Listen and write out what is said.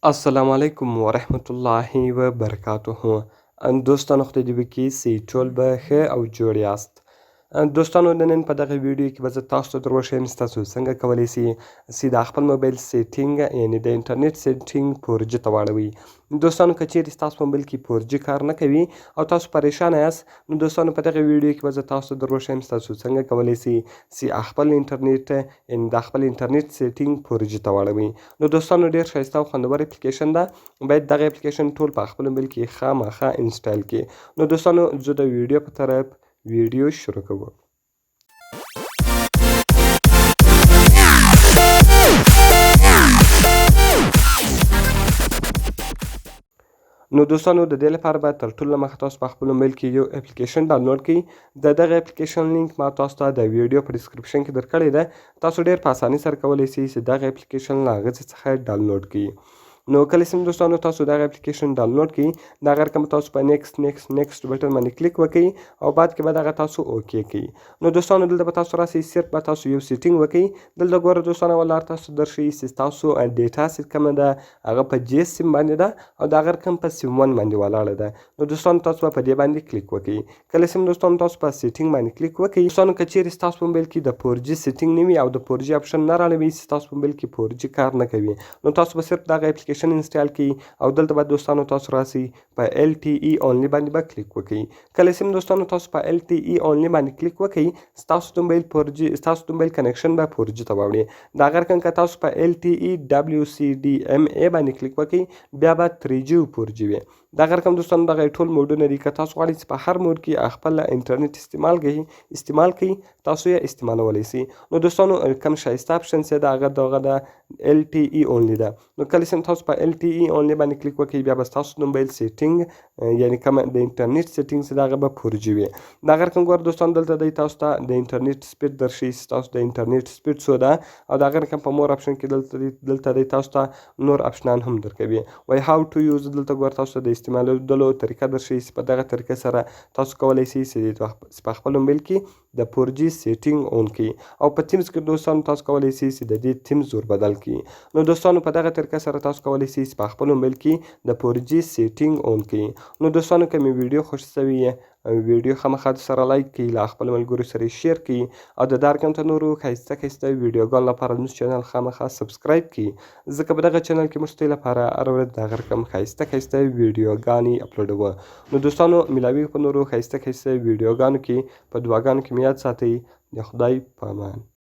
السلام علیکم ورحمت الله وبرکاته. دوستانو، خدای دې وکړي چې ټول به ښه او جوړ یاست. دوستانو، د نن په دغه ویډیو کې به زه تاسو ته در وښیم چې تاسو څنګه کولی شئ چې د خپل موبایل setting، یعنی د انټرنیټ setting، 4G ته واړوئ. دوستانو، که چیرې ستاسو په موبایل کې 4G کار نه کوي او تاسو پریشانه یاست، نو دوستانو، په دغه ویډیو کې به زه تاسو ته در وښیم چې تاسو څنګه کولی شئ چې خپل انټرنیټ، یعنی د خپل انټرنیټ setting 4G ته واړوئ. نو دوستانو، ډیر ښایسته او خوندور اپلیکیشن ده. باید دغه اپلیکیشن ټول په خپل موبایل کې خامخا install کړي. نو دوستانو، زه د ویډیو په طرف ویډیو شروع کوو. نو دوستانو، د دې لپاره به تر ټولو مخه تاسو په خپل موبایل کې یو اپلیکیشن ډاونلوډ کړئ. د دغه اپلیکیشن لینک ما تاسو ته د ویډیو په description کې درکړی ده. تاسو ډیر په اسانۍ سره کولی شئ چې دغه اپلیکیشن له هغه څخه ډاونلوډ کړئ. نو کله چې دوستانو تاسو دغه اپلیکیشن ډاونلوډ کړئ، دغه رقم تاسو په next، next، next button باندې کلیک وکړئ او بعد کې به دغه تاسو okay کړئ. نو دوستانو، دلته به تاسو راسئ، صرف به تاسو یو setting وکړئ. دلته ګوره دوستانو، ولار تاسو درشي چې تاسو data چې کومه ده، هغه په Jazz سیم باندې ده او دغه رقم په SIM 1 باندې ولاړه ده. نو دوستانو، تاسو به په دې باندې کلیک وکړئ. کله چې دوستانو تاسو په setting باندې کلیک وکړئ، دوستانو، که چیرې ستاسو په موبایل کې د 4G setting نه وي او د 4G option نه راړوي، چې ستاسو په موبایل کې 4G کار نه کوي، نو تاسو به صرف دغه اپلیکیشن install کړئ او دلته به دوستانو تاسو راسئ، په LTE only باندې به کلیک وکړئ. کله چې دوستانو تاسو په LTE only باندې کلیک وکړئ، ستاسو د موبایل 4G، ستاسو د موبایل connection به 4G ته واوړي. دغه رقم که تاسو په LTE WCDMA باندې کلیک وکړئ، بیا به 3G او 4G وي. دغه رقم دوستانو، دغه ټول موډونه دي. که تاسو غواړئ چې په هر mode کې خپل انټرنیټ استعمال کړئ، تاسو یې استعمالولی شئ. نو دوستانو، کم ښایسته option چې ده، هغه دغه ده، LTE only ده. نو کله چې تاسو په LTE only باندې کلیک وکړئ، بیا به ستاسو د موبایل setting، یعنی کوم د انټرنیټ setting چې ده، هغه به 4G وي. دغه رقم ګوره دوستان، دلته دی تاسو ته د انټرنیټ speed درښیي چې ستاسو د انټرنیټ speed څو ده او دغه رقم په more option کې دلته دی تاسو ته نور آپشنان هم درکوي. وای how to use، دلته ګوره تاسو ته د استعمالولو طریقه درښیي چې په دغه طریقه سره تاسو کولی شئ چې په خپل موبایل کې د 4G setting on کړئ او په themes کې دوستانو تاسو کولی شئ چې د دې themes ور بدل کړئ. نو دوستانو، په دغه طریقه سره تاسو کولی شئ چې په خپل موبایل کې د 4G setting on کړئ. نو دوستانو، که مې ویډیو خوښ شوې، ویډیو خامخا سره like کړئ، له خپل ملګرو سره share کړئ او د دارکم ته نورو ښایسته ښایسته ویډیوګانو لپاره زموږ channel خامخا subscribe کړئ، ځکه په دغه channel کې موږ ستاسو لپاره هره ورځ دغه رقم ښایسته ښایسته ویډیوګانې اپلوډوو. نو دوستانو، ملاوي په نورو ښایسته ښایسته ویډیوګانو کې. په دعاګانو کې مې یاد ساتئ. د خدای په امان.